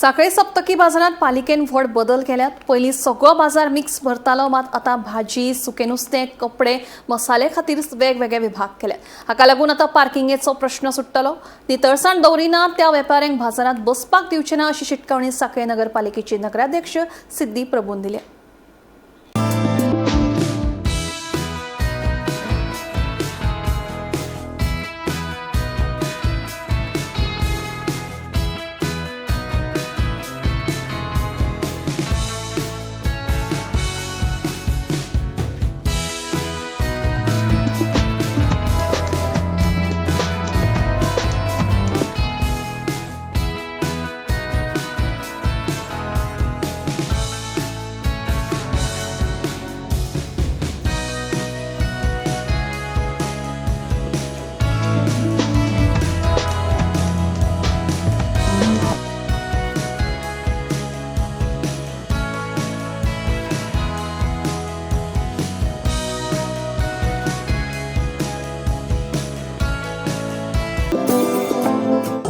साखळे सप्तकी बाजारात पालिकेन व्हड बदल केल्यात. पयलीं सगळो बाजार मिक्स भरतालो, मात आतां भाजी, सुकें नुस्तें, कपडे, मसाले खातीर वेगवेगळे विभाग केल्यात. हाका लागून आतां पार्किंगेचो प्रश्न सुट्टलो. नितळसाण दवरिना त्या वेपाऱ्यांक बाजारात बसपाक दिवचे ना अशी शिटकावणी साखळे नगरपालिकेचे नगराध्यक्ष सिद्धी प्रभून दिल्या.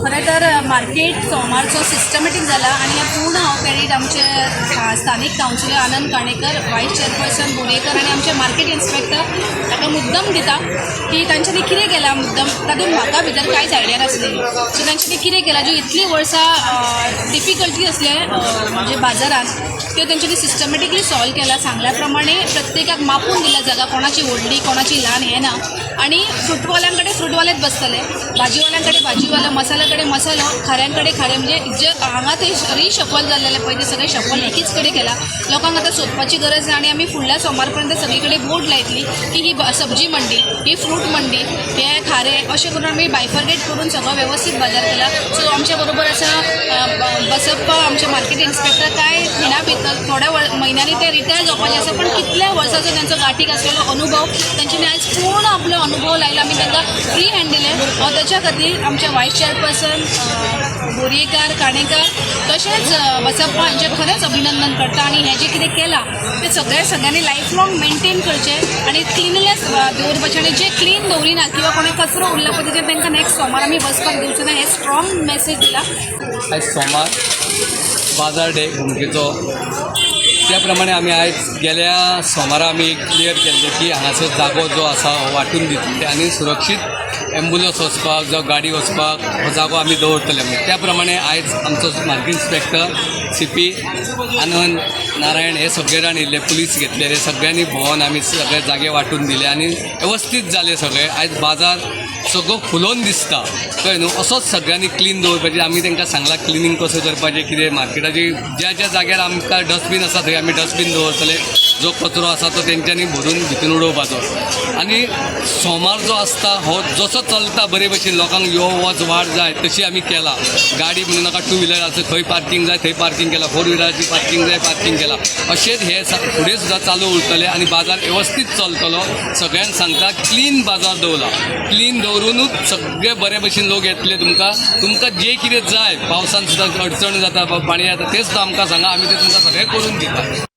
खरें तर मार्केट सोमारचो सिस्टमॅटीक जाला आनी हें पूर्ण हांव क्रेडीट आमचे स्थानीक councillor Anand Kanekar, vice chairperson Borekar आनी आमचे मार्केट इन्स्पेक्टर ताका मुद्दम दिता की तांच्यांनी कितें केलां मुद्दम. तातूंत म्हाका भितर कांयच आयडिया नासली. सो तांच्यांनी कितें केलां, ज्यो इतलीं वर्सां डिफिकल्टी आसले म्हणजे बाजारांत, त्यो तेंच्यांनी सिस्टमॅटिकली सॉल्व केला. सांगल्या प्रमाणे प्रत्येकाक मापून दिला जागा, कोणाची व्हडली कोणाची ल्हान हें ना. आनी फ्रुटवाल्यांकडे फ्रुटवालेच बसतले, भाजीवाल्यांकडे भाजीवालो, मसाल्याकडे मसालो, खाऱ्यांकडे खारें. म्हणजे जे हांगा ते रिशफल जाल्लेलें पळय, ते सगळें शफल एकीच कडेन केलां. लोकांक आतां सोदपाची गरज ना. आनी आमी फुडल्या सोमार पर्यंत सगळी कडेन बोर्ड लायतली की ही सब्जी मंडी, ही फ्रूट मंडी, हे खारें, अशें करून आमी बायफर्गेट करून सगळो वेवस्थीत बाजार केला. सो आमच्या बरोबर आसा बसप्पा, आमचे मार्केट इन्स्पेक्टर. कांय खिणा भितर थोड्या म्हयन्यांनी ते रिटायर जावपाचे आसा, पण कितल्या वर्साचो तांचो गांठीक आसलेलो अनुभव तांच्यांनी आयज पूर्ण आपलो अनुभव लायलो. आमी तांकां फ्री हँड दिलें. हो ताच्या खातीर आमचे वायस चेअरपर्सन बोरयेकार, काणेकार तशेंच बसप्पा हांचें खरेंच अभिनंदन करता. आनी हें जें कितें केलां तें सगळें सगळ्यांनी लायफ लॉंग मेंटेन करचें आनी क्लिनलीनेस दवरपाचें. आनी जे क्लीन दवरिना किंवा कोणाक कचरो उरला पळय, तेजेर तांकां नेक्स्ट सोमार आमी बसपाक दिवचे ना, हें स्ट्रॉंग मॅसेज दिला. आयज सोमार बाजार डे घुमकेचो. त्या प्रमाणे आमी आयज गेल्या सोमारा आमी क्लियर केल्लें की हांगासर जागो जो आसा हो वांटून दितले आनी सुरक्षीत एम्बुलन्स वचपाक जावं गाडी वचपाक हो जागो आमी दवरतले म्हणून. त्या प्रमाणे आयज आमचो market inspector CP Anand Narayan हे सगळे जाण येयल्ले, पुलीस घेतलेले, सगळ्यांनी भोंवन आमी सगळे जागे वांटून दिले आनी वेवस्थीत जाले सगळे. आयज बाजार सगळो फुलोवन दिसता, कळ्ळें न्हू. असोच सगळ्यांनी क्लीन दवरपाचें. आमी तांकां सांगलां क्लिनींग कसो करपाचें, कितें मार्केटाची ज्या ज्या जाग्यार आमकां डस्टबीन आसा थंय आमी डस्टबीन दवरतले. जो कचरो आसा तो तेंच्यांनी भरून भितून उडोवपाचो. आनी सोमार जो आसता हो जसो चलता बरे भशेन लोकांक यो वच वाट जाय तशी आमी केला. गाडी म्हणून नाका, टू व्हिलर आसा थंय पार्कींग जाय थंय पार्कींग केला, फोर व्हिलराची पार्कींग जाय पार्कींग केला. अशेंच हे फुडें सुद्दां चालू उरतलें आनी बाजार वेवस्थीत चलतलो. सगळ्यांक सांगता, क्लीन बाजार दवरला, क्लीन दवरुनूच सगळे बरे भशेन लोक येतले. तुमकां तुमकां जें कितें जाय, पावसान सुद्दां अडचण जाता, पाणी जाता, तें सुद्दां आमकां सांगा, आमी तें तुमकां सगळें करून दिता.